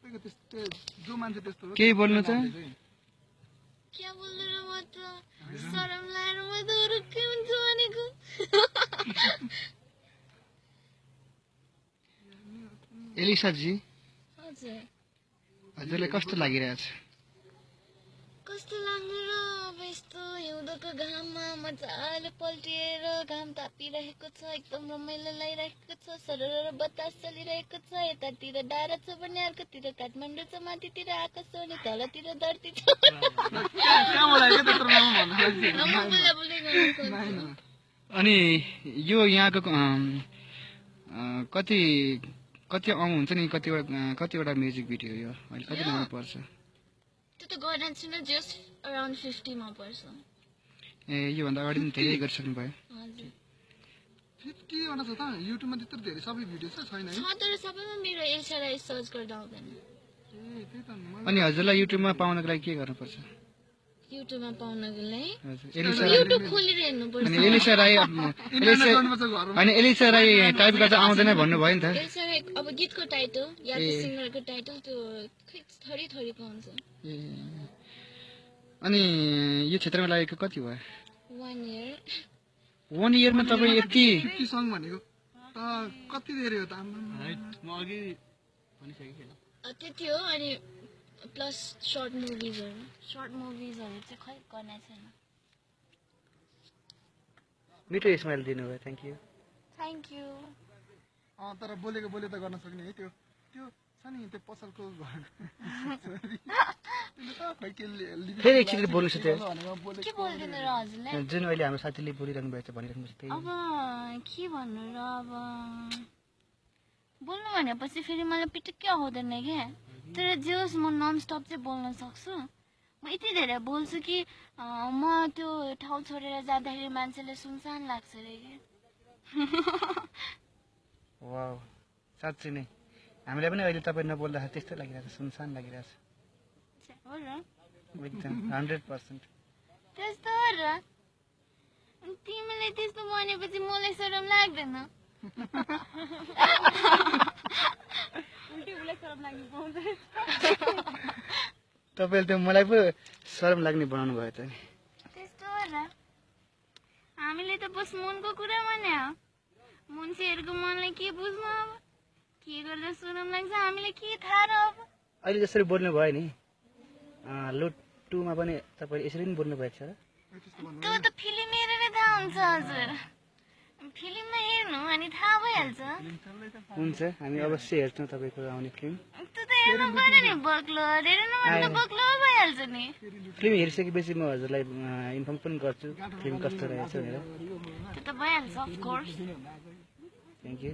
सबैको त्यस्तै जो मान्छे त्यस्तो हो केही बोल्नु छ क्या बोल्नु र म त शरम लाएर म त रुक्कै हुन्छु भनेको एलिसा जी हजुर हजुरलाई कस्तो लागिरहेछ कस्तो लाग्नु र अब यस्तो हिउँदोको घाममा मजाले पल्टिएर घाम तापिरहेको छ एकदम रमाइलो लागिरहेको छ सरर बतास चलिरहेको छ यतातिर डाँडा छ भने अर्कोतिर काठमाडौँ छ माथितिर आकाश छ भने तलतिर धरती छ अनि यो यहाँको कति कति आउनुहुन्छ नि कतिवटा म्युजिक भिडियो यो अहिले कति नम्बर पर्छ त्यो त गर्न छैन जस्ट अराउन्ड 50 मा पर्छ ए योभन्दा अगाडि पनि धेरै गरिसक्नु भयो हजुर 50 वटा छ त युट्युबमा त्यत्रो धेरै सबै भिडियो छ छैन है छ तर सबैमा मेरो एल्सा राई सर्च गर्दा आउँदैन ए त्यही त अनि हजुरलाई युट्युबमा पाउनको लागि के गर्नुपर्छ युट्युबमा पाउनको लागि हजुर एलिसा युट्युब खोलेर हेर्नुपर्छ अनि एलिसा राई अनि एलिसा राई टाइप गर्दा आउँदैन भन्नु भयो नि त एल्सा राई अब गीतको टाइटल या त सिङ्गरको टाइटल त्यो खै थरी थरीको हुन्छ ए अनि यो क्षेत्रमा लागेको कति भयो 1 इयर 1 इयरमा तपाईँ यति 50 सङ भनेको कति धेरै हो त आम्मा म अघि भनिसकेँ त्यति हो अनि प्लस सर्ट मुभिजहरू चाहिँ खै गर्ने छैन मिठो स्माइल दिनुभयो थ्याङ्क यू तर बोलेको बोले त गर्न सक्ने है त्यो त्यो छ नि त्यो पसलको घर फेरि एकचोटि बोल्नु छ त्यो के बोल्दिनु र हजुरले जुन अहिले हाम्रो साथीले बोलिरहनु भएको छ भनिरहनु भएको छ त्यही अब के भन्नु र अब बोल्नु भनेपछि फेरि मलाई पिटुक्कै आउँदैन क्या तर जे होस् म नन स्टप चाहिँ बोल्न सक्छु म यति धेरै बोल्छु कि म त्यो ठाउँ छोडेर जाँदाखेरि मान्छेले सुनसान लाग्छ रे के वाउ साँच्चै नै हामीलाई पनि अहिले तपाईँ नबोल्दाखेरि त्यस्तो लागिरहेको छ सुनसान लागिरहेको हो र छ एकदम 100% त्यस्तो हो र तिमीले त्यस्तो भनेपछि मलाई शरम लाग्दैन तपाईँले त मलाई पो शरम लाग्ने बनाउनु भयो त नि त्यस्तो हो र हामीले त बस मनको कुरा भने हो मान्छेहरूको मनलाई के बुझ्नु अब के गर्दा शरम लाग्छ हामीलाई के थाहा र अब अहिले जसरी बोल्नु भयो नि लुट 2 मा पनि तपाईले यसरी नै बोल्नु भएको छ र त्यो त फिल्म हेरेर थाहा हुन्छ हजुर फिल्ममा हेर्नु अनि थाहा भइहाल्छ हुन्छ हामी अवश्य हेर्छौँ तपाईँको आउने फिल्म त्यो त हेर्नु पर्यो नि बक्लो हेर्नु भने त बक्लो भइहाल्छ नि फिल्म हेरिसकेपछि म हजुरलाई इन्फर्म पनि गर्छु फिल्म कस्तो रहेछ भनेर त्यो त भइहाल्छ अफ कोर्स थ्याङ्क यू